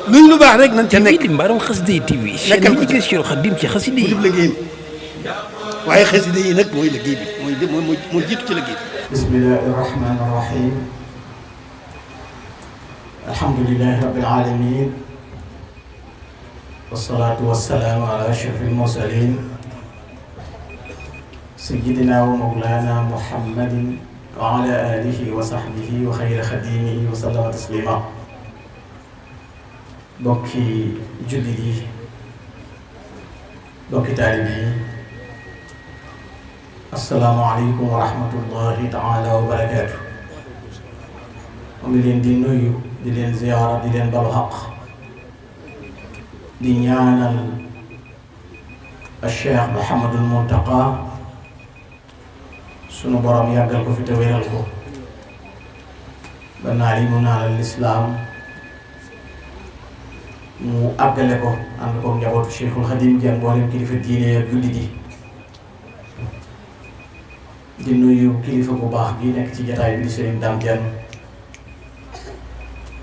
luy lu baax rek nañ ca nekk. di Mbaarum Xasida TV. nekkal ko chaîne yi Cheikh Khadim ci xasida yi. mu dib liggéeyam waaye xasida yi nag mooy liggéey bi moo jiitu ci liggéey bi. bismillahi rahmani rahim. alhamdulillahi rabbil alamin. wasalaatu wasalaamu ala ashrafil mursalin. sayyidina wa mawlana muhammadin wa ala alihi wa sahbihi wa xayri xadimihi wa sallama taslima. bokki jullit yi, bokki taalibe yi, assalaamu aleykum wa rahmatullahi taala wa barakaatu. mu ngi leen di nuyu, di leen ziyaara, di leen balu xaq, di ñaanal Cheikh Mouhamadul Muntaqa sunu borom yàggal ko fi te wéral ko ba naal yi mu naalal lislaam mu àggale ko ànd ko njabootu Cheikhul Khadim jàng mboolem kilifa diine ak jullit yi. di nuyu kilifa bu baax gi nekk ci jataay bi di Serigne Dame Diagne.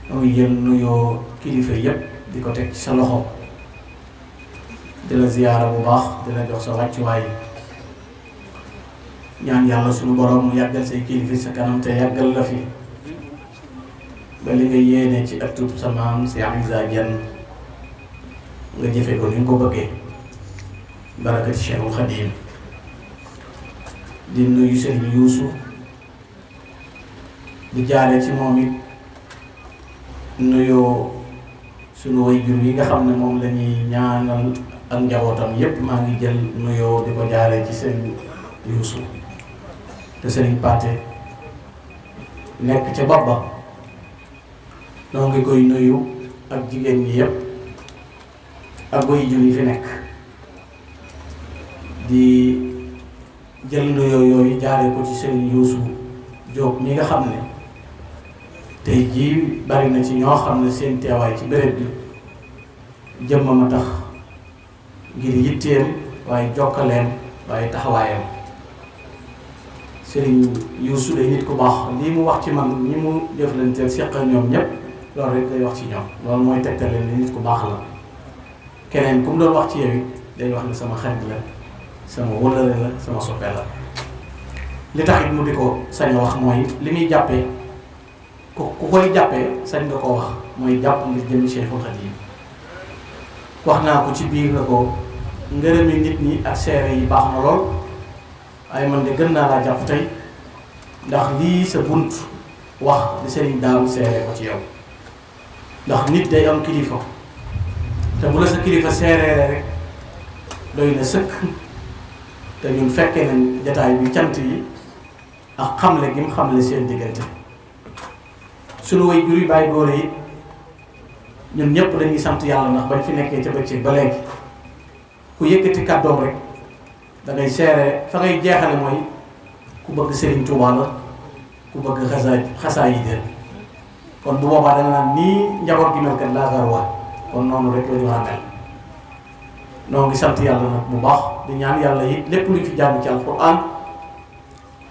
muy jël nuyoo kilifa yépp di ko teg ci sa loxo, di la ziyaara bu baax, di la jox sa wàccuwaay. ñaan yàlla suñu borom mu yàggal say kilifa sa kanam te yàggal la fi ba li nga yéene ci ëttub sa maam si Isa Diagne nga jëfe ko ni nga ko bëggee barakati Cheikhul Khadim. di nuyu Serigne Youssou di jaare ci moom it nuyoo sunu waajur yi nga xam ne moom la ñuy ñaanal ak njabootam yépp. maa ngi jël nuyoo di ko jaare ci Serigne Youssou te Serigne Pathé nekk ca bopp ba. noo ngi koy nuyu ak jigéen ñi yépp ak waajur yi fi nekk. di jël nuyoo yooyu jaaree ko ci Serigne Youssou Diop ñi nga xam ne tey jii bari na ci ñoo xam ne seen teewaay ci béréb bi jëmmam a tax, ngir yitteem waaye jokkaleem waaye taxawaayam. Serigne Youssou day nit ku baax, lii mu wax ci man ñi mu jëflanteel seq ak ñoom ñépp loolu rek day wax ci ñoom. loolu mooy tegtale ne nit ku baax la. keneen ku mu doon wax ci yow it day wax ne sama xarit la, sama wëllëre la, sama soppe la. li tax it mu di ko sañ a wax mooy li muy jàppee ku koy jàppee sañ nga koo wax, mooy jàpp ngir jëmi Cheikhul Khadim. wax naa ko ci biir la ko ngërëmi nit ñi ak seere yi baax na lool, waaye man de gën naa laa jàpp tey ndax lii sa bunt wax di Serigne Dame seere ko ci yow. ndax nit day am kilifa te bu la sa kilifa seereere rek doy na sëkk. te ñun fekkee nañ jataay bi cant yi ak xamle gi mu xamle seen diggante. sunu way jur yi bàyyi góor yi ñun ñëpp dañuy sant yàlla ndax bañ fi nekkee ca bëccëg ba léegi ku yëkkati kàddoom rek da ngay seere fa ngay jeexale mooy ku bëgg Serigne Touba la, ku bëgg xasaa yi de. kon bu boobaa da nga naan nii njaboot gi mel kat laa garwa, kon noonu rek la ñu war a mel. noo ngi sant yàlla nag bu baax di ñaan yàlla it lépp luñ fi jàng ci alquran,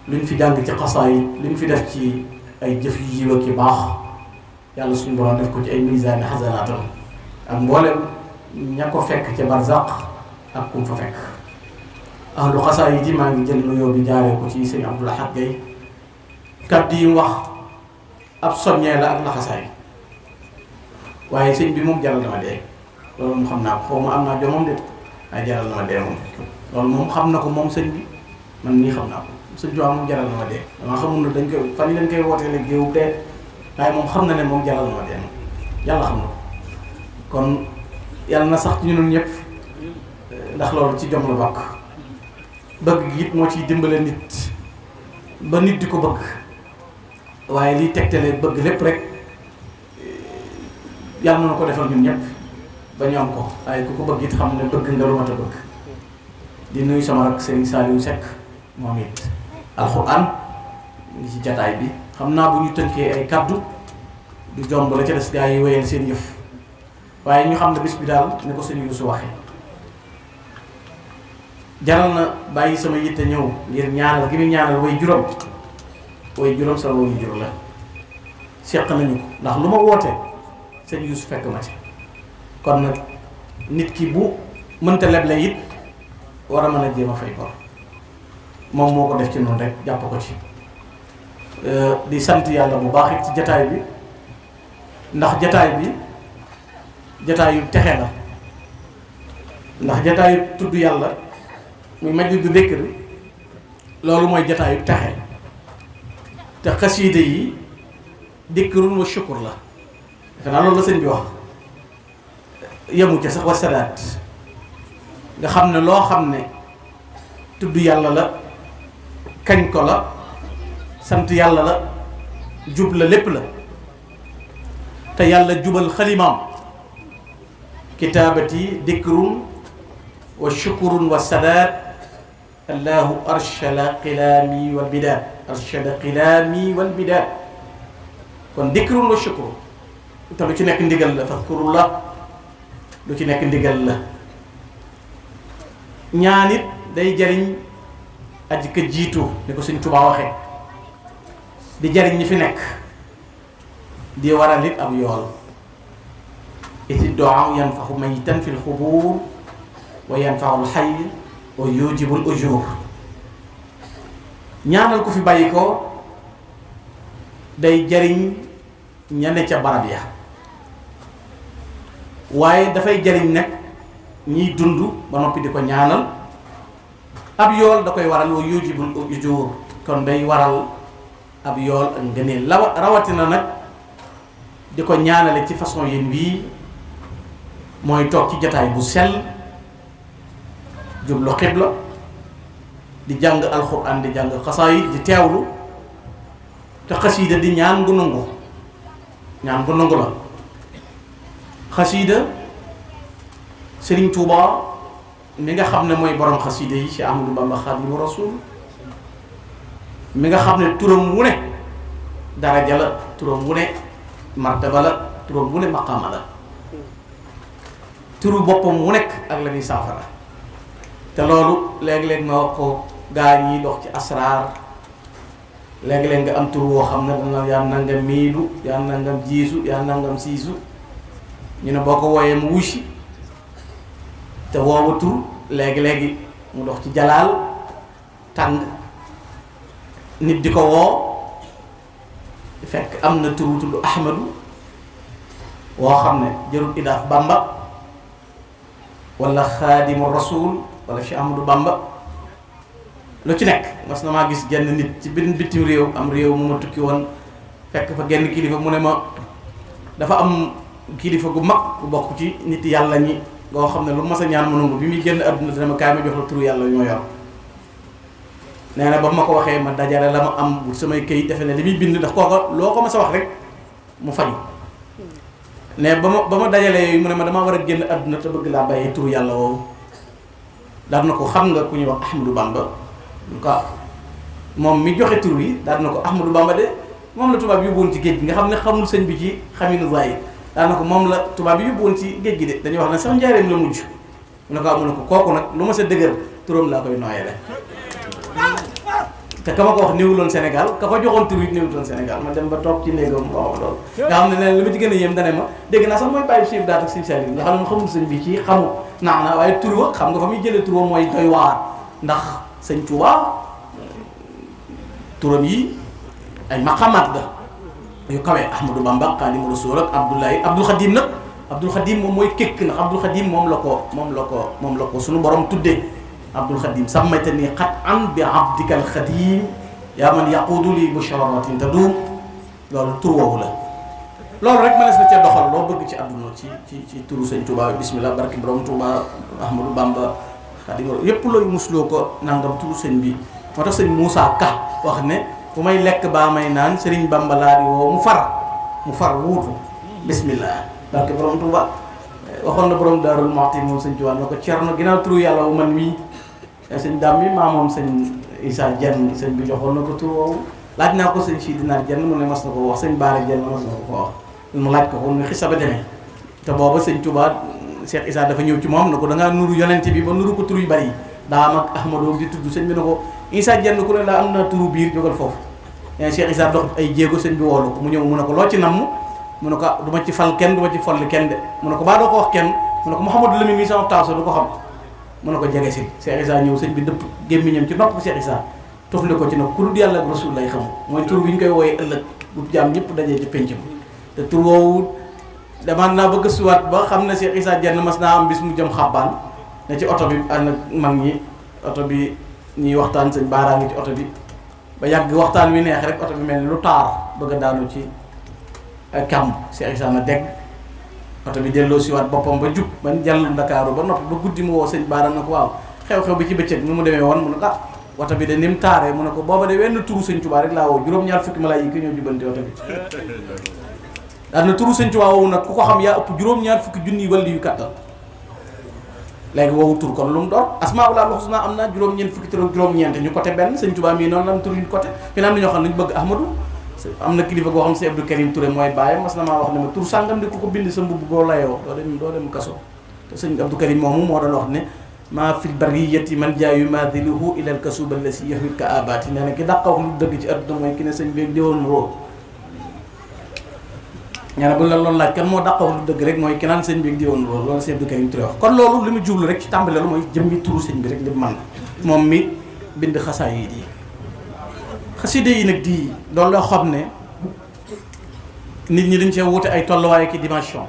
luñ fi jàng ci xasaa yi, luñ fi def ci ay jëf yu yiw ki baax, yàlla suñu borom def ko ci ay misaani xasanaatam ak mboolem ña ko fekk ca barzaq ak kum fa fekk. ahlu xasaa yi di maa ngi jël nuyoo bi jaaree ko ci sëñ Abdou Lahad Gaye. kàddu yi mu wax ab soññee la ak laxasaay, waaye sëñ bi moom jaral na ma dee. loolu moom xam naa ko, xaw ma am naa jomam de waaye jaral na ma dee moom. loolu moom xam na ko moom sëñ bi, man nii xam naa ko. sëñ bi moom jaral na ma dee. dama xamul ne dañ koy fan yi dañ koy wootee léegi géewu dee, waaye moom xam na ne moom jaral na ma dee moom yàlla xam na ko. kon yàlla na sax ci ñun ñëpp ndax loolu ci jom la bokk. bëgg gi it moo ciy dimbale nit ba nit di ko bëgg, waaye liy tegtale bëgg lépp rek yàlla na ko defal ñun ñëpp ba ñu am ko. waaye ku ko bëgg it xam ne bëgg nga lu mat a bëgg. di nuyu sama rak Serigne Saliou Seck moom it alxuraan ngi ci jataay bi. xam naa bu ñu tënkee ay kaddu du jomb la ca des gaa yi wéyal seen yëf, waaye ñu xam ne bis bi daal ne ko sëñ Youssou waxee jaral na bàyyi sama yitte ñëw ngir ñaanal gi muy ñaanal way juróom sama way jur la seq nañu ko ndax lu ma woote sëñ Youssou fekk ma ci kon nag nit ki bu mënta leble it war a mën a jéem a fay bor moom moo ko def ci noonu rek jàpp ko ci di sant yàlla bu baax it ci jataay bi ndax jataay bi jataayu texe la ndax jataayu tudd yàlla muy majlisu dikr loolu mooy jataayu texe te xasiide yi dikrun wa shukur la defe naa loolu la sëñ bi wax yemu ca sax wa sadaat nga xam ne loo xam ne tudd yàlla la kañ ko la sant yàlla la jub la lépp la te yàlla jubal xalimaam kitaabati dikrun wa shukurun wa sadaat allahu arshada qilaami wal bidaat arshada qilaami wal bidaat kon dikrun wa shukur te lu ci nekk ndigal la fadkurullah lu ci nekk ndigal la ñaan it day jariñ aji ka jiitu ni ko Sëñ Tuubaa waxee di jariñ ñi fi nekk di waral it ab yool iti doa yanfaxu mayitan fi lxubuur wa yanfaxu lxay wa yujibu l ujur ñaanal ko fi bàyyi ko day jariñ ña ne ca barab ya waaye dafay jariñ nag ñiy dund ba noppi di ko ñaanal ab yool da koy waral wa yujibul ujur kon day waral ab yool ak ngëneel rawatina nag di ko ñaanale ci façon yéen wii mooy toog ci jataay bu sell jublu xibla di jàng alxuraan di jàng xasaayid di teewlu te xasiida di ñaan gu nangu ñaan gu nangu la xasiida Sëriñ Tuuba mi nga xam ne mooy borom xasiida yi ci Ahmadu Bamba Xaadimu Rasuul mi nga xam ne turam wu ne daraja la turam wu ne martaba la turam wu ne maqaama la turu boppam wu nekk ak la ñuy saafara te loolu léeg-léeg ma wax ko gaa ñi dox ci asraar léeg-léeg nga am tur woo xam ne dana yaa nangam miilu yaa nangam jiisu yaa nangam siisu ñu ne boo ko wooyee mu wusi te woowu tur léegi-léegi mu dox ci jalaal tàng nit di ko woo fekk am na tur wu tudd Ahmadu woo xam ne jërul idaaf Bamba wala Xaadimu Rasuul wala Cheikh Ahmadou Bamba lu ci nekk mas na maa gis genn nit ci benn bitim réew am réew mu ma tukki woon fekk fa genn kilifa mu ne ma dafa am kilifa gu mag bu bokk ci nit yàlla ñi ngoo xam ne lu mas a ñaan mu nangu bi muy génn àdduna dina ma kaay ma jox la turu yàlla yu ma yor nee na ba ma ko waxee ma dajale la ma am bu samay këyit defe ne li muy bind ndax kooka loo ko mas a wax rek mu faju ne ba ma dajalee yooyu mu ne ma damaa war a génn àdduna te bëgg laa bàyyee turu yàlla woowu daal na ko xam nga ku ñuy wax Ahmadou Bamba quoi moom mi joxe tur yi daal na ko Ahmadou Bamba de moom la tubaab yóbbuwoon ci géej gi nga xam ne xamul sëñ bi ci xaminu zaahir daal na ko moom la tubaab yi yóbbuwoon ci géej gi de dañuy wax ne sax njaareem la mujj mu ne ko kooku nag lu ma sa dëgër turam laa koy nooyee te ka ma ko wax néewuloon Sénégal ka ko joxoon tur yi néewuloon Sénégal ma dem ba toog ci néegam ba wax loolu nga xam ne li ma ci gën a yéem dane ma dégg naa sax mooy bàyyi Cheikh daat ak Sëñ Saliou nga xam ne xamul sëñ bi ci xamu naa waaye tur wa xam nga fa muy jëlee tur wa mooy doy waar ndax sëñ Tuubaa turam yi ay maqamaat la yu kawe Ahmadou Bamba Xaadimu Rasuul ak Abdoulaye Abdul Xadim nag Abdul Xadim moom mooy kékk ndax Abdul Xadim moom la ko suñu borom tuddee Abdul Xadim sammaytani xat an bi abdikal xadim yaa man yaquudu li busharatin tadum loolu tur woowu la loolu rek mënees na cee doxal loo bëgg ci àdduna ci turu sëñ Touba bismillah barki borom Touba Ahmadou Bamba Xadim yépp looy musloo ko nangam turu sëñ bi moo tax sëñ Moussa Ka wax ne bu may lekk baa may naan Sëriñ Bamba laa di woo mu far wuutu bismillah barki borom Touba waxoon na borom Daarul Muxti moom sëñ Touba na ko Cerno ginnaaw turu yàlla wu man mii sëñ daam mi maamoom sëñ Issa Dieng sëñ bi joxoon na ko tur woowu laaj naa ko sëñ Sidina Dieng mu ne mas na ko wax sëñ Baara Dieng mas na ko wax mu laaj ko mu xisa ba demee te booba sëñ Touba Cheikh Issa dafa ñëw ci moom na ko da ngaa nuru yonente bi ba nuru ko tur yu bari daam ak Ahmadou di tudd sëñ bi na ko Issa Dieng ku ne laa am naa turu biir jógal foofu Cheikh Issa dox ay jéego sëñ bi woolu ko mu ñëw mu ne ko loo ci namm mu ne ko du ma ci fal kenn du ma ci folli kenn de mu ne ko baa doo ko wax kenn mu ne ko Mouhamadou Lamine mi sama taaw sa du ko xam mu ne ko jege si Cheikh Issa ñëw sëñ bi dëpp gémmiñam ci nopp Cheikh Issa tofli ko ci nag ku dul yàlla ak rasul lay xam mooy tur bi ñu koy wooyee ëllëg bu jaam ñëpp dajee ci penc ma te tur woowu demaan naa ba gëstuwaat ba xam ne Cheikh Issa Diène mas naa am bis mu jëm xabbaan ne ci oto bi ànd ak mag ñi oto bi ñuy waxtaan sëñ baaraa ngi ci oto bi ba yàgg waxtaan wi neex rek oto bi mel ni lu taar bëgg a daanu ci kàmb Cheikh Issa na dégg oto bi delloo siwaat boppam ba jub ba jàll Ndakaaru ba noppi ba guddi mu woo sëñ baara na ko waaw xew-xew bi ci bëccëg nu mu demee woon mu ne ko oto bi de ni mu taaree mu ne ko booba de wenn turu sëñ Tuubaa rek laa woo juróom-ñaar fukki malaayika ñoo jubanti oto bi daal na turu sëñ Tuubaa woowu nag ku ko xam yaa ëpp juróom-ñaar fukki junni wala yu kàttan léegi woowu tur kon lu mu doon asmaa'ul husna am na juróom-ñeent fukki tur ak juróom-ñeent ñu côté benn sëñ Tuubaa mii noonu la am tur ñu côté fi na am na ñoo xam ne ñu bëgg Ahmadou am na kilifa goo xam si Abdou Karim Touré mooy bàyyi mas na maa wax ne ma tur sàngam di ku ko bind sa mbubb boo layoo doo dem kaso te sëñ Abdou Karim moomu moo doon wax ne maa fil bariyati man jaayu maadiluhu ilal kasuba la si yahwil ka abati nee na ki dàqaw lu dëgg ci adduna mooy ki ne sëñ bi diwoon roo ñaa ne bu la loolu laaj kan moo dàqaw lu dëgg rek mooy ki naan sëñ bi diwoon roo loolu sëñ Abdou Karim Touré wax kon loolu li mu jublu rek ci tàmbali la mooy jëmmi turu sëñ bi rek li man moom mi bind xasaayid yi xaside yi nag di doon loo xam ne nit ñi dañ cee wute ay tolluwaay ki dimension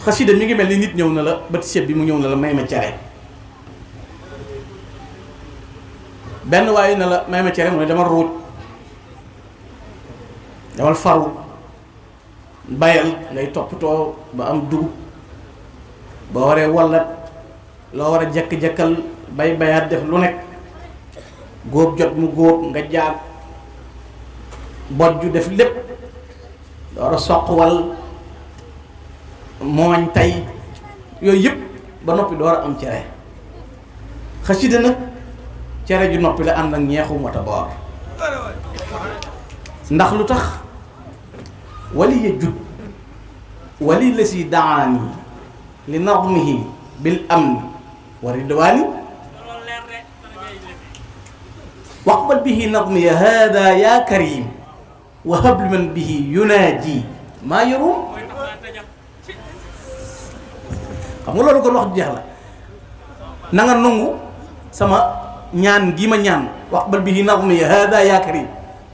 xaside mi ngi mel ni nit ñëw na la bët seet bi mu ñëw na la may ma cere benn waaye na la may ma cere mu ne dama ruut damal faru bayal ngay toppatoo ba am dugub boo waree wallat loo war a jekk-jekkal bay bayaat def lu nekk góob jot mu góob nga jaar bojju def lépp door a soqwal mooñ tay yooyu yëpp ba noppi door a am cere xasida nag cere ju noppi la ànd ak ñeexu mota boor ndax lu tax wali ya jut wali la si daani li nadmihi bil amni wa ridwaani waqbal bihi nadmiya hada ya karim wa habli man bihi yunaaji maa yarum xam nga loolu kon wax jeex la na nga nangu sama ñaan gi ma ñaan waqbal bihi nadmiya hada ya karim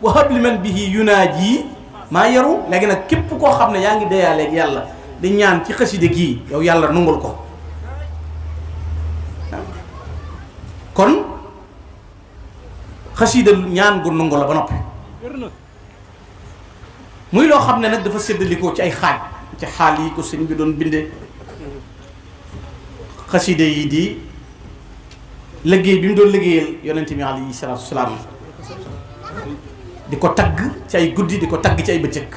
wa habli man bihi yunaaji maa yarum léegi nag képp koo xam ne yaa ngi deyaaleeg yàlla di ñaan ci xaside gii yow yàlla nungul ko kon xasida ñaan gu nungu la ba noppi muy loo xam ne nag dafa séddalikoo ci ay xaaj ci xaal yi ko sëñ bi doon bindee xasida yi di liggéey bi mu doon liggéeyal yonente bi alayhi salaatu wasalaam di ko tagg ci ay guddi di ko tagg ci ay bëccëg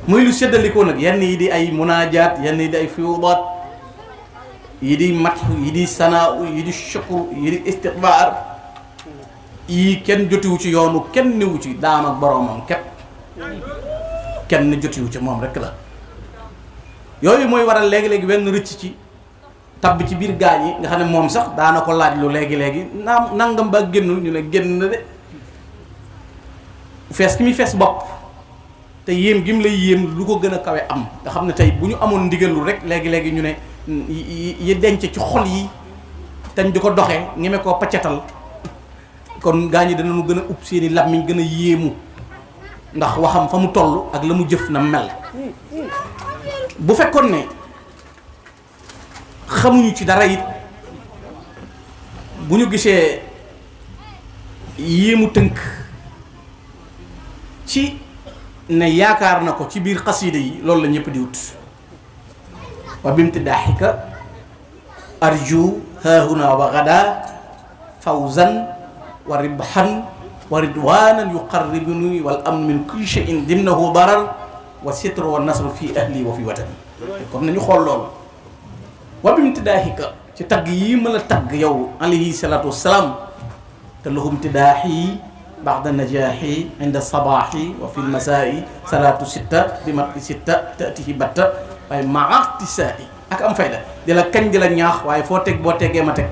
muy lu séddalikoo nag yenn yi di ay munaajaat yenn yi di ay fiyudaat yi di matxu yi di sanaa yi di shukru yi di istiqbaar yii kenn jotiwu ci yoonu kenn newu ci daam ak boroomam képp kenn jotiwu ci moom rek la yooyu mooy waral léegi-léegi wenn rëcc ci tabb ci biir gaañ yi nga xam ne moom sax daana ko laaj lu léegi-léegi naam nangam ba génnul ñu ne génn na de fees ki muy fees bopp te yéem gi mu lay yéem lu ko gën a kawe am nga xam ne tey bu ñu amoon ndigalul rek léegi-léegi ñu ne yi denc ci xol yi tañ di ko doxee ñeme koo paccatal kon gaa ñi danañu gën a ub seeni làmmiñ gën a yéemu ndax waxam fa mu toll ak la mu jëf na mel bu fekkoon ne xamuñu ci dara it bu ñu gisee yéemu tënk ci ne yaakaar na ko ci biir xasiida yi loolu la ñëpp di wut wa bimtidaaxika arju haahuna wa gada fawzan wa ribhan wa ridwanan yuqarribuni wal amn min kulli shay'in dimnahu darar wa sitr wa nasr fi ahli wa fi watani comme nañu xool loolu wa bimtidaahika ci tagg yi ma la tagg yow alayhi salatu wasalaam te lahum tidaahi ba'da najaahi inda sabaahi wa fi lmasaa'i salatu sitta bi mati sitta taatihi batta waaye maa tisaa'i ak am fayda di la kañ di la ñaax waaye foo teg boo teggee ma teg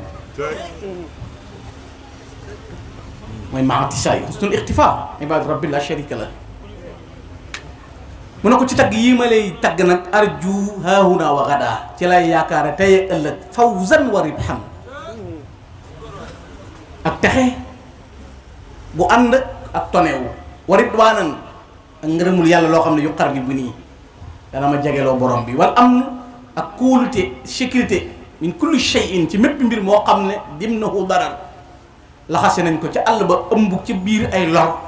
mooy maa tisaa'i husnul ixtifaa ibaadu rabbi la sharika la mu ne ko ci tagg yii ma lay tagg nag arju haahuna wa gada ci lay yaakaare tey ëllëg fawzan wa ribhan ak texe bu ànd ak tonewu wa ridwanan ak ngërëmul yàlla loo xam ne yu xar bi bu nii dana ma jegeloo borom bi wal am ak kóolute sécurité min kulli shay'in ci mépp mbir moo xam ne dimnahu darar laxase nañ ko ca àll ba ëmb ci biir ay lor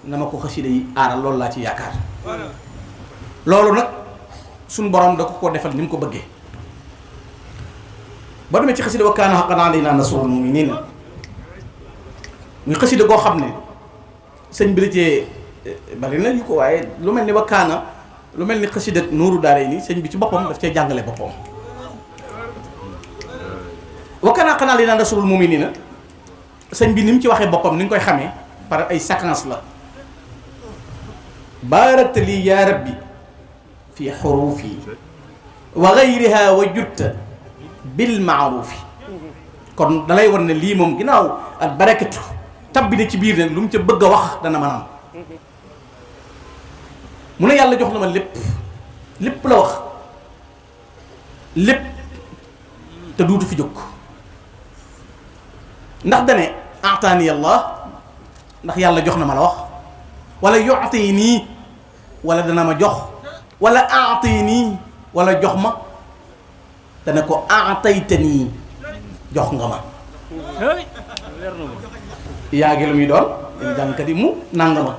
na ma ko xasida yi aaral loolu laa ci yaakaar loolu nag suñ borom da ko defal ni mu ko bëggee ba demee ci xasida wa kaana haqqan alaynaa nasrul mu'miniin muy xasida goo xam ne sëñ bi la cee bari na yu ko waaye lu mel ni wa kaana lu mel ni xasida nuuru daare ni sëñ bi ci boppam daf cee jàngale boppam wa kaana haqqan alaynaa nasrul mu'miniin sëñ bi ni mu ci waxee boppam ni nga koy xamee par ay séquence la baarakta lii yaa rabbi fi xuruufi wa gayriha wa jutta bil maaruufi kon dalay war ne lii moom ginnaaw ak barakatu tabbi ne ci biir nag lu mu ca bëgg a wax dana mën a am mu ne yàlla jox na ma lépp lépp la wax lépp te duutu fi jóg ndax dane ataani yàlla ndax yàlla jox na ma la wax wala yu'ti nii wala dana ma jox wala aati nii wala jox ma dana ko aatayta nii jox nga ma yaa ngi lu muy doon yéen jàngkat yi mu nanga ma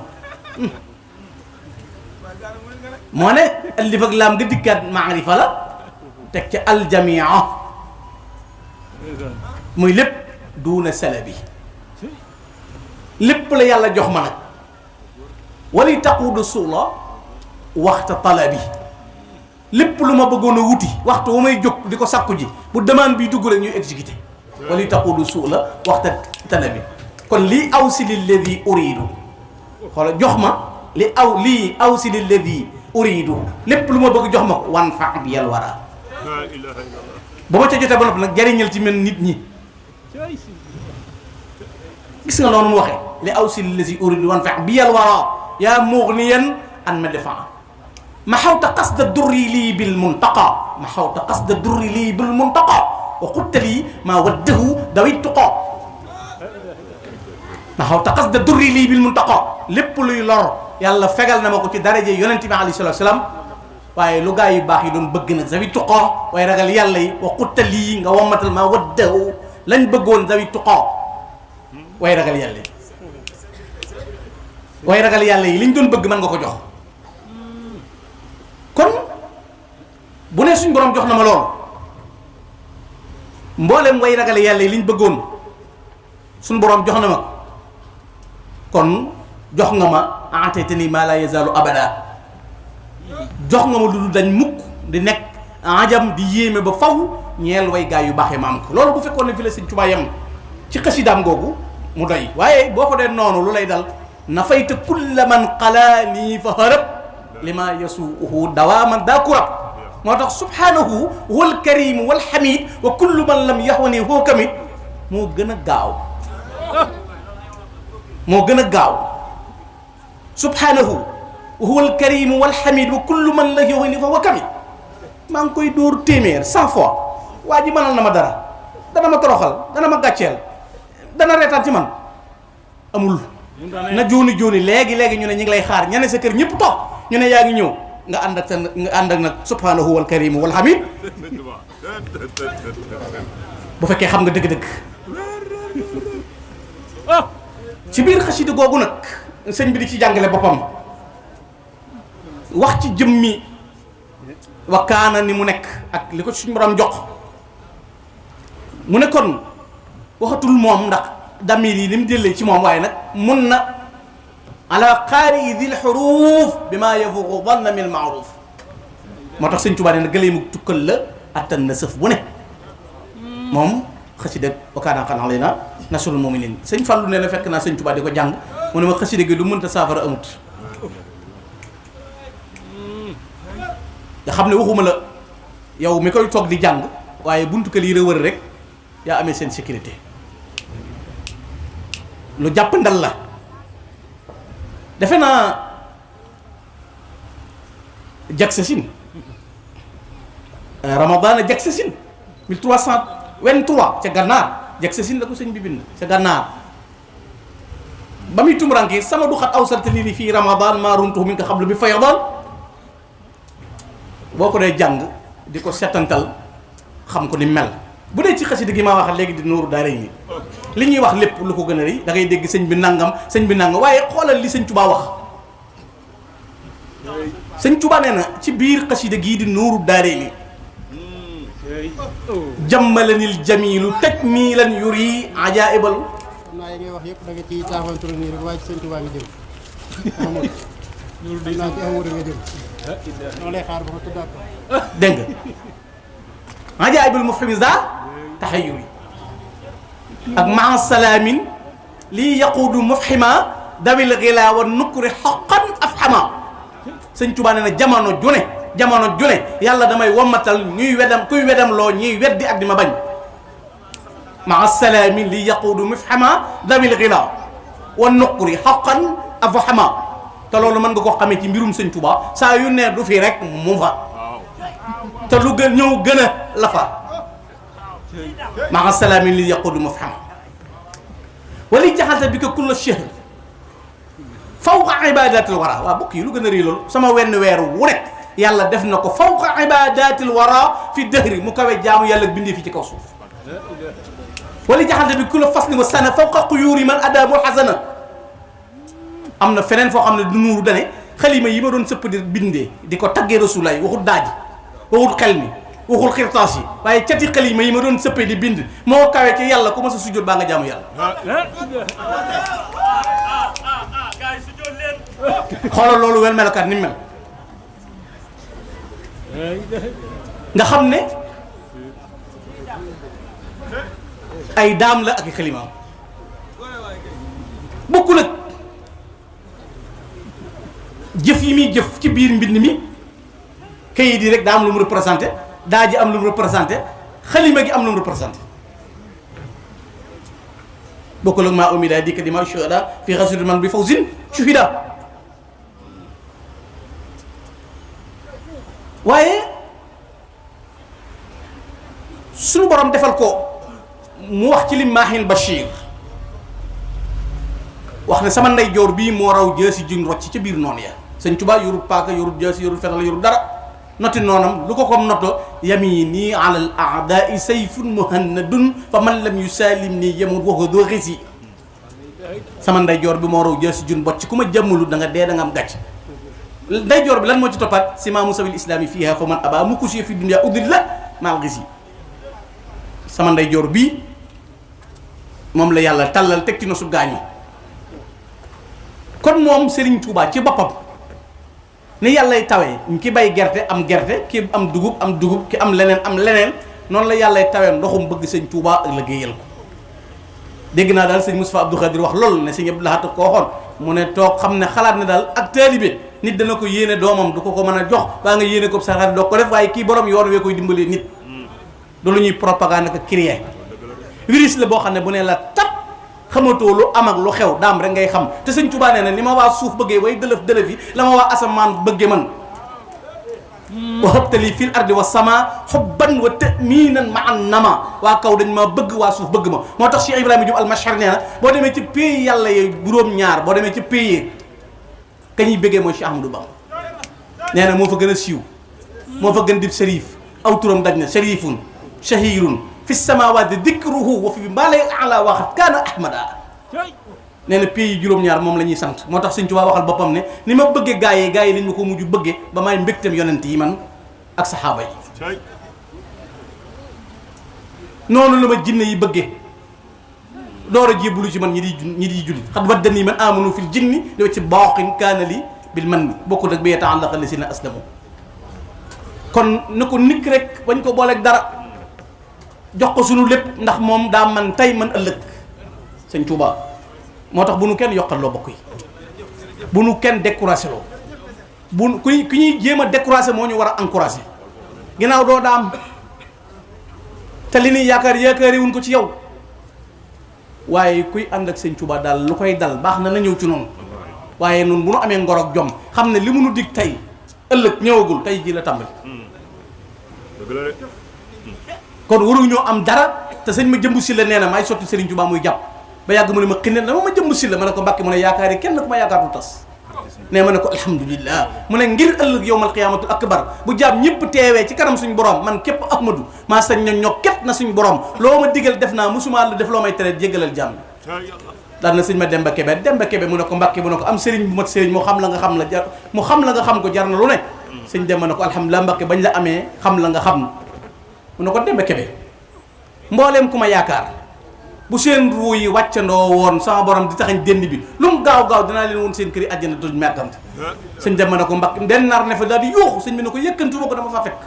moo ne alif ak laam nga dikkaat maarifa la teg ca aljamia muy lépp duuna salabi lépp la yàlla jox ma nag wali taquudu suula waxta talabi lépp lu ma bëggoon a wuti waxtu wu may jóg di ko sakku ji bu demande bi dugg rek ñuy exécuté wali taquudu suula waxta talabi kon lii aw si lilladi uridu xoola jox ma lii aw si lilladi uridu lépp lu ma bëgg jox ma ko wan fa bi yàlla wara ba ma ca jotee ba noppi nag jariñal ci mel nit ñi gis nga noonu mu waxee li aw si lilladi uridu wan fa bi yàlla wara yaa mughniyan an ma defaa ma xawta qasda durri lii bil muntaqa ma xawta qasda durri lii bil muntaqa wa qulta lii maa waddahu dawi tuqa ma xawta qasda durri lii bil muntaqa lépp luy lor yàlla fegal na ma ko ci daraje yonent bi alayhi salaatu salaam waaye lu gaa yu baax yi doon bëgg nag dawi tuqa waaye ragal yàlla yi wa qulta lii nga wammatal maa waddahu lañ bëggoon dawi tuqa waaye ragal yàlla yi waaye ragal yàlla yi liñ doon bëgg mën nga ko jox kon bu ne suñ borom jox na ma lool mboolem way ragal yàlla yi liñ bëggoon suñ borom jox na ma kon jox nga ma ataytani maa laa yazaalu abada jox nga ma lu dul dañ mukk di nekk ajam di yéeme ba faw ñeel way gaay yu baaxee ma am ko loolu bu fekkoon ne fi la Sëñ Tuubaa yam ci xasidaam googu mu doy waaye boo ko dee noonu lu lay dal nafayta kulla man qalaani fa harab lima yasuuhu dawaaman daa kurab moo tax subhaanahu wal karim wal hamid wa kullu man lam yaxwani hoo kamit moo gën a gaaw moo gën a gaaw subhaanahu wal karim wal hamid wa kullu man lam yaxwani hoo kamit maa ngi koy dóor téeméer 100 fois waa ji mënal na ma dara dana ma toroxal dana ma gàcceel dana reetaan ci man amul na jooni jooni léegi ñu ne ñu ngi lay xaar ña ne sa kër ñëpp toog ñu ne yaa ngi ñëw nga ànd ak nag subhanahu wal karim wal hamid bu fekkee xam nga dëgg-dëgg ci biir xasida googu nag sëñ bi di ci jàngale boppam wax ci jëmmi wakkaana ni mu nekk ak li ko suñu borom jox mu ne kon waxatul moom ndax damir yi li mu jëlee ci moom waaye nag mun na ala qaari dil xuruuf bi maa yafuqu danna min maaruf moo tax sëñ Tuubaa ne gëlee mu tukkal la attan na sëf bu ne moom xasida wa kaana haqqan alaynaa nasrul mu'miniin sëñ Fallu ne la fekk naa sëñ Tuubaa di ko jàng mu ne ma xasida gi lu mënta saafara amut nga xam ne waxuma la yow mi koy toog di jàng waaye buntu kër yi wër rek yaa amee seen sécurité lu jàpp ndal la defe naa Jaksasin Ramadaan Jaksasin 1323 ca gànnaar Jaksasin la ko sëñ bi bind ca gànnaar ba muy tumuranke sama du xat awsalta lii fii Ramadaan maa runtuhu min ka xablu bi fayadaan boo ko dee jàng di ko setantal xam ko ni mel bu dee ci xasida gi maa wax léegi di Nuuru Daarayni li ñuy wax lépp lu ko gën a rëy da ngay dégg sëñ bi nangam waaye xoolal li sëñ Tuubaa wax sëñ Tuubaa nee na ci biir xasida gii di Nuuru Daarayni jammalanil jamilu tajmilan yuri ajaibal xam naa yi ngay wax yëpp da nga ciy taafantul nii rek waaye ci sëñ Tuubaa nga jëm amul xam naa ci amul nga jëm noonu lay xaar ba ko tuddaat ko dégg nga ajaibal mufhimiza taxayuri ak maa salaamin lii yaquudu mufhima dawil xila wa nukri xoqan afhama sëñ Tuubaa nee na jamono june yàlla damay wommatal ñuy wedam loo ñuy weddi ak di ma bañ maa salaamin lii yaquudu mufhima dawil xila wa nukri xoqan afhama te loolu mën nga ko xamee ci mbirum sëñ Tuubaa saa yu ne du fi rek mu fa te lu gën ñëw gën a la fa maa salaamin lii yaquudu mufhima wali jaxalta bi ko kulla shahr fawqa ibadatil wara waaw bokk yi lu gën a rëy loolu sama wenn weer wu nekk yàlla def na ko fawqa ibadatil wara fi dëhri mu kawe jaamu yàlla bindee fi ci kaw suuf wali jaxalta bi kulla fasli wa sana fawqa quyuri man adabu xasana am na feneen foo xam ne du nuuru dane xalima yi ma doon sëpp di bindee di ko taggee rasulaay waxul daaji waxul xel mi waxul xirtaas yi waaye cati xalima yi ma doon sëppee di bind moo kawe ci yàlla ku ma sa sujjóot baa nga jaamu yàlla xoolal loolu wel melokaat ni mel nga xam ne ay daam la ak i xalimaam bokkul ak jëf yi muy jëf ci biir mbind mi kayit yi rek daa am lu mu représenté daa ji am lu mu représenté xalima gi am lu mu représenté bokkul ak maa umida dikka di ma shuhada fi xasidu man bi fawzin shuhida waaye suñu borom defal ko mu wax ci li maahin Bachir wax ne sama ndeyjoor bii moo raw jësi juñ rocc ca biir noonu ya sëñ Tuubaa yorut paaka yorut jësi yorut fetal yorut dara noti noonam lu ko kom noto yamini ala al aadai sayfun muhannadun fa man lam yusalim nii yemut waxo doo xisi sama ndeyjoor bi moo raw jësi juñ bocc ku ma jàmmulu da nga dee da nga am gàcc ndeyjoor bi lan moo ci toppaat si maamu sabil islami fiiha fa man aba mu kusiye fi dunya udil la maal xisi sama ndeyjoor bii moom la yàlla tàllal teg ci nosu gaañi kon moom Serigne Touba ci boppam ni yàllay tawee ki bay gerte am gerte ki am dugub ki am leneen noonu la yàllay tawee ndoxum bëgg sëñ Touba ak liggéeyal ko dégg naa daal sëñ Moustapha Abdou Khadir wax loolu ne sëñ Abdou Lahad ko waxoon mu ne toog xam ne xalaat ne daal ak taalibe nit dana ko yéene doomam du ko mën a jox baa nga yéene ko saxaar doo ko def waaye kii borom yoon wee koy dimbalee nit du lu ñuy propagande ko créer virus la boo xam ne bu ne la tap xamatoo lu am ak lu xew daam rek ngay xam te sëñ Tuubaa nee na ni ma waa suuf bëggee way dëlëf yi la ma waa asamaan bëggee man wa habtali fil ardi wa sama hubban wa ta'minan ma'an nama waa kaw dañ ma bëgg waa suuf bëgg ma moo tax Cheikh Ibrahima Diop al-Mashar nee na boo demee ci pays yàlla yooyu juróom-ñaar boo demee ci pays ka ñuy bëggee mooy Cheikh Ahmadou Bamba nee na moo fa gën a siiw moo fa gën di sharif aw turam daj na sharifun shahirun fi samawati dikruhu wa fi malay ala waxat kaana ahmada nee na pays juróom-ñaar moom la ñuy sant moo tax Sëñ Tuubaa waxal boppam ne ni ma bëggee gaa yi lañ ma ko mujj bëggee ba may mbégteem yonent yi man ak saxaaba yi noonu la ma jinne yi bëggee door a jébbalu ci man ñi di julli xat waddanii man amanu fil jinni di ci baaxin kaana li bil man ni bokkut ak bi yata'allaqa lazina aslamu kon na ko nikk rek bañ ko booleeg dara jox ko sunu lépp ndax moom daa man tey man ëllëg Sëñ Tuubaa moo tax bu nu kenn yokkal loo bokk yi bu nu kenn découragé loo bu ku ñuy jéem a découragé moo ñu war a encouragé ginnaaw doo daam te li ñuy yaakaari wuñ ko ci yow waaye kuy ànd ak Sëñ Tuubaa daal lu koy dal baax na ñëw ci noonu waaye noonu bu nu amee ngor ak jom xam ne li mu nu dig tey ëllëg ñëwagul tey jii la tàmbali kon waruñoo am dara te sëñ ma jëmb si la nee na maay sotti Serigne Touba muy jàpp ba yàgg mu ne ma xinne dama ma jëmb si la ma ne ko Mbàkke mu ne yaakaar yi kenn ku ma yaakaar du tas ne ma ne ko alhamdulillah mu ne ngir ëllëg yowmal qiyaamatul akbar bu jaam ñëpp teewee ci kanam suñu borom man képp Ahmadu maa sañ na ñokket na suñu borom loo ma digal def naa musuma la def loo may tere jéggalal jaam daan na sëñ ma Demba Kebe mu ne ko Mbàkke mu ne ko am sëriñ bu mat sëriñ moo xam la nga xam la jar mu xam la nga xam ko jar na lu ne sëñ Demba ne ko alhamdulillah Mbàkke bañ la amee xam la nga xam mu ne ko Demba Kebe mbooleem ku ma yaakaar bu seen ruu yi wàccandoo woon sama borom di taxañ dénd bi lu mu gaaw gaaw dinaa leen woon seen kër yi àjjana duñ màggante sëñ Demba ne ko Mbàkke den nar ne fa daal di yuuxu sëñ bi ne ko yëkkantu ma ko dama fa fekk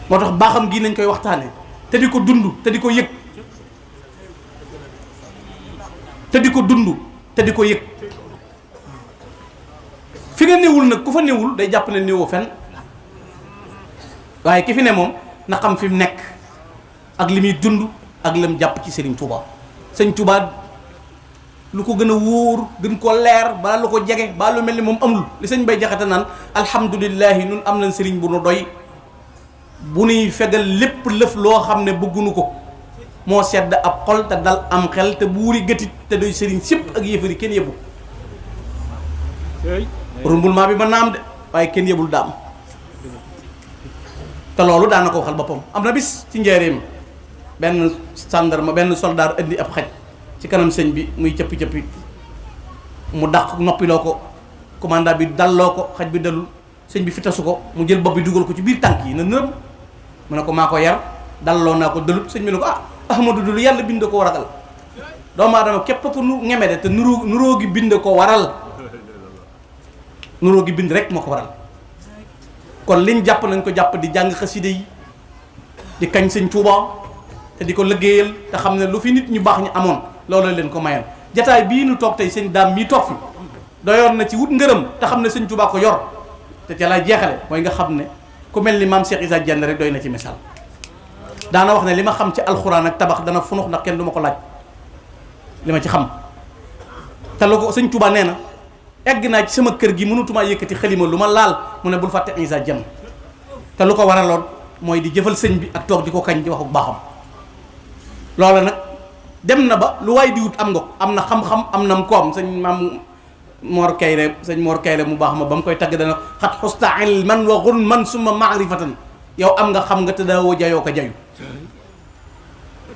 moo tax baaxam gii nañ koy waxtaane te di ko dund te di ko yëg te di ko dund te di ko yëg fi nga néewul nag ku fa néewul day jàpp ne néewoo fenn waaye ki fi ne moom na xam fi mu nekk ak li muy dund ak lam jàpp ci Serigne Touba sëñ Touba lu ko gën a wóor gën ko leer baa lu ko jege baa lu mel ni moom amul li sëñ Bay Jaxate naan alhamdulillahi nun am nañ Serigne bu nu doy bu nuy fegal lépp lëf loo xam ne bëggunu ko moo sedd ab xol te dal am xel te buuri gëtit te doy Serigne sépp ak yëfari kenn yëbul rumbulement bi mën naa am de waaye kenn yëbul daam te loolu daana ko waxal boppam am na bis ci njaareem benn gendarme benn soldat indi ab xaj ci kanam sëñ bi muy cëppi-cëppi mu dàq noppiloo ko commandant bi dalloo ko xaj bi dalul sëñ bi fitasu ko mu jël bopp bi dugal ko ci biir tànk yi na nërëm mu ne ko maa ko yar dalloo naa ko dalut sëñ bi ne ko Ahmadu dul yàlla bind ko ragal doomu aadama képp ku nu ngeme de te nuróo gi bind ko waral nuróo gi bind rek moo ko waral kon liñ jàpp nañ ko jàpp di jàng xaside yi di kañ sëñ Tuuba te di ko liggéeyal te xam ne lu fi nit ñu baax ñu amoon loolu leen ko mayoon jataay bii nu toog tey sëñ daam mii toog fi doyoon na ci wut ngërëm te xam ne sëñ Tuuba ko yor te ca laa jeexale mooy nga xam ne ku mel ni maam Cheikh Issa Diène rek doy na ci misaal daana wax ne li ma xam ci alxuraan ak tabax dana funux ndax kenn du ma ko laaj li ma ci xam te lu ko sëñ Tuuba nee na egg naa ci sama kër gi mënutumaa yëkkati xalima lu ma laal mu ne bul fàtte Issa Diène te lu ko waraloon mooy di jëfal sëñ bi ak toog di ko kañ di wax bu baaxam loola nag dem na ba lu waay di wut am nga ko am na xam-xam am na koom sëñ maam Mor Kayre mu baax ma ba mu koy tagg dana xat xusta ilman wa gunman summa maarifatan yow am nga xam nga te daawoo jayoo ko jayu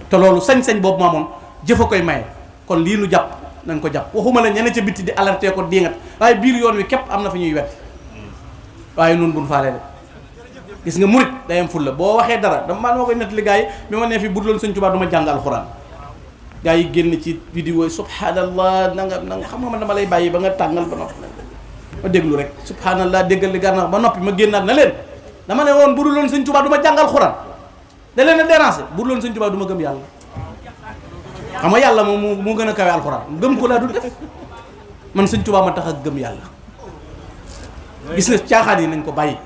te loolu sañ-sañ boobu maamoon jëfa koy maye kon lii nu jàpp nañ ko jàpp waxuma la ñene ca bitti di alerté ko diingat waaye biir yoon wi képp am na fa ñuy wet waaye nun buñ faale de gis nga murit day am fulla boo waxee dara dama maa koy nettali gars yi bi ma nee fi budloon sëñ Tuubaa du ma jàng alxuraan gars yi génn ci vidéo subhanallah nanga xam nga man dama lay bàyyi ba nga tàngal ba noppi ma déglu rek subhanallah déggal li gànnaar ba noppi ma génnaat na leen dama ne woon budloon sëñ Tuubaa du ma jàng alxuraan da leen a déranger budloon sëñ Tuubaa du ma gëm yàlla xam nga yàlla moom moo gën a kawe alxuraan gëm ko laa du def man sëñ Tuubaa ma tax ak gëm yàlla gis nga caaxaan yi nañ ko bàyyi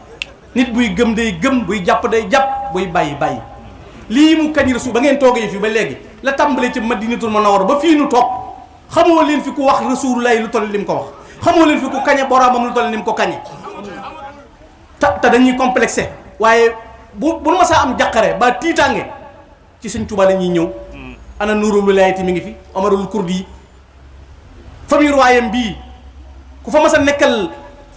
nit buy gëm day gëm buy jàpp day jàpp buy bàyyi lii mu kañ rasul ba ngeen toogee fi ba léegi la tàmbalee ci Madinatul Munawwara ba fii nu toog xamoo leen fi ku wax Rasulullah lu toll ni mu ko wax xamoo leen fi ku kañe boromam lu toll ni mu ko kañe te dañuy complexé waaye bu ma saa am jàqare ba tiitaange ci sëñ Tuubaa la ñuy ñëw ana Nuurul Wilaayati mi ngi fi Omarul Kurdi famille royaume bii ku fa mas a nekkal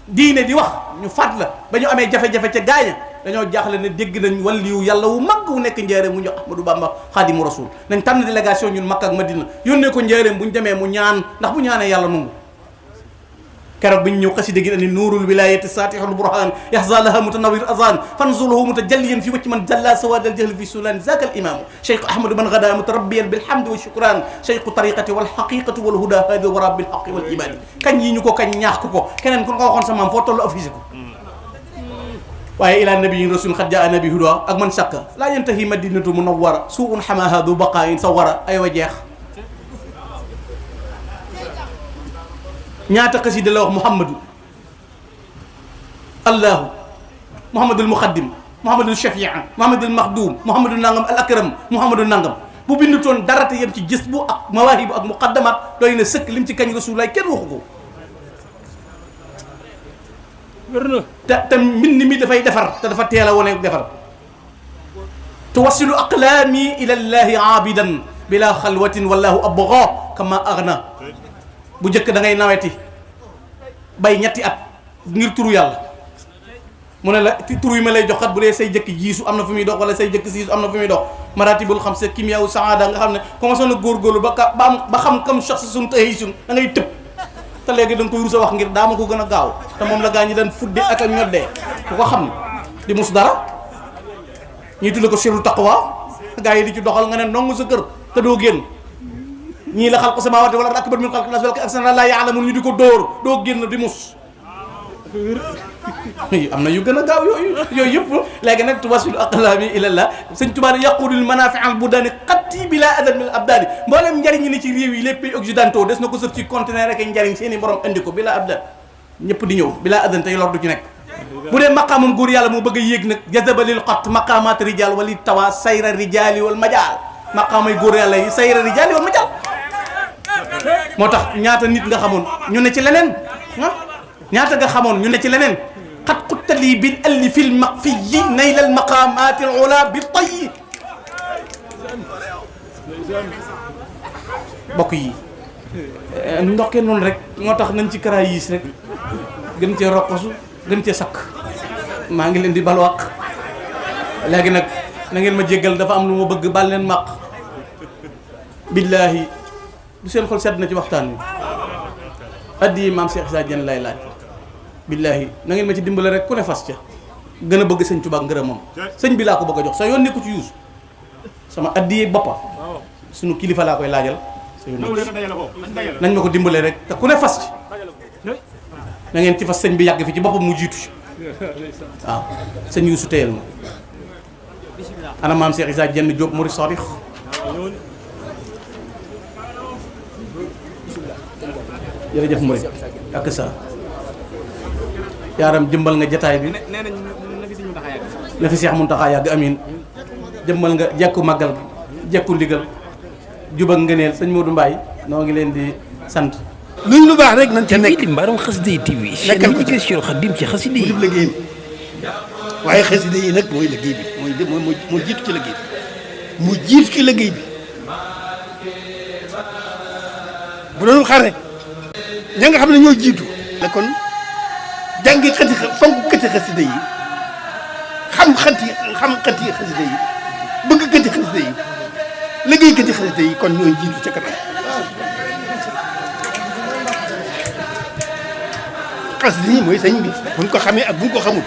diine di wax ñu faat la ba ñu amee jafe-jafe ca gaaña dañoo jaaxle ne dégg nañ waliyu yàlla wu mag wu nekk njaareem mu ñu Ahmadou Bamba Xaadimu Rasuul nañ tànn délégation ñun Makka ak Madina yónnee ko njaareem bu ñu demee mu ñaan ndax bu ñaanee yàlla nungu keroog bi ñu ñëw xasida gi ani nuurul wilayati satihul burhan yahzalaha mutanawir azan fanzuluhu mutajalliyan fi wacci man jalla sawad al jahl fi sulan zaka al imam cheikh ahmadou man gada mutarabbiyan bilhamdi wa shukran cheikh tariqati wal haqiqati wal huda hadi wa rabbil haqqi wal imani kañ yi ñu ko kañ ñaax ko keneen ko waxoon sa maam foo tollu affiché ko waaye ila nabiyin rasul xad jaa nabi huda ak man sakka la yantahi madinatu munawwara suun hamaha du baqain sawara ay wa jeex ñaata xasida la wax muhammadu allahu muhammadul muqaddim muhammadul shafia muhammadul maxdum muhammadul nangam al akram muhammadul nangam bu bindutoon dara te yem ci gis bu ak mawaahibu ak muqaddamat doy na sëkk lim ci kañ rasulullaay kenn waxu ko te mbind mi dafay defar te dafa teel a wane defar tuwasilu aqlaami ila llahi aabidan bila xalwatin wallahu abgha kama aghna bu njëkk da ngay naweti bay ñetti at ngir turu yàlla mu ne la turu yi ma lay jox kat bu dee say jëkk jiisu am na fu muy dox wala say jëkk siisu am na fu muy dox maratibul xam sa kimiyaawu saada nga xam ne commencé na góorgóorlu ba xam kam shakhs sun taxi sun da ngay tëb te léegi da nga koy rusa wax ngir daa ma ko gën a gaaw te moom la gaa ñi daan fudde ak a ñoddee ku ko xam di mus dara ñuy tudde ko siru taqwa gaa yi di ci doxal nga ne ndongu sa kër te doo génn ñii la xalqu samaawaati wal ardi akbar min xalqi naas wal aksara laa ya'lamuun ñu di ko dóor doo génn di mus am na yu gën a gaaw yooyu yëpp léegi nag tuwasilu aqlaami ilallah sëñ Tuubaa ne yaqudul manaafi al budaani xatti bila adan min abdaani mboolem njariñ ñi ne ci réew yi les pays occidentaux des na ko sëf ci conteneur rek njariñ seeni borom indi ko bila abdan ñëpp di ñëw bila adan tey lor du ci nekk bu dee maqaamam góor yàlla moo bëgg a yéeg nag jazaba lil xott maqaamaat rijal wali tawa sayra rijali wal majaal maqaamay góor yàlla yi sayra rijali wal majaal moo tax ñaata nit nga xamoon ñu ne ci leneen ñaata nga xamoon ñu ne ci leneen xat xuttali bil alli fil maqfiyi naylal maqaamaati al ula bi tayyi bokk yi ndokkee noonu rek moo tax nañ ci karaayis rek gën cee rokkosu gën cee sakk maa ngi leen di balwaq léegi nag na ngeen ma jéggal dafa am lu ma bëgg bal leen maq billaahi du seen xol sedd na ci waxtaan wi addi maam Cheikh Issa Diène lay laaj billaahi na ngeen ma ci dimbale rek ku ne fas ca gën a bëgg sëñ Tuubaa ngërëm moom sëñ bi laa ko bëgg a jox sa yoon nekku ci yuusu sama addi boppa suñu kilifa laa koy laajal sa yoon nañ ma ko dimbale rek te ku ne fas ci na ngeen ci fas sëñ bi yàgg fi ci boppam mu jiitu ci waaw sëñ yuusu téyel ma ana maam Cheikh Issa Diène Diop Mouride Sadikh jërëjëf Mouride ak sa yaaram jëmbal nga jataay bi na fi Seex Muntaxa yàgg amiin jëmbal nga jekku màggal jekku ndigal jubak ngëneel sëñ Modou Mbaye noo ngi leen di sant luñ lu baax rek nañ ca nekk di Mbaarum Xasida TV nekkal ko chaîne Cheikhul Khadim ci xasida yi mu def liggéey bi waaye xasida yi nag mooy liggéey bi moo jiitu ci liggéey bi mu jiitu ci liggéey bi bu doon xare ña nga xam ne ñoo jiitu la kon jàngi xati fonk këti xasida yi xam xati xasida yi bëgg këti xasida yi liggéey këti xasida yi kon ñooy jiitu ca kanam xasida yi mooy sëñ bi buñ ko xamee ak buñ ko xamul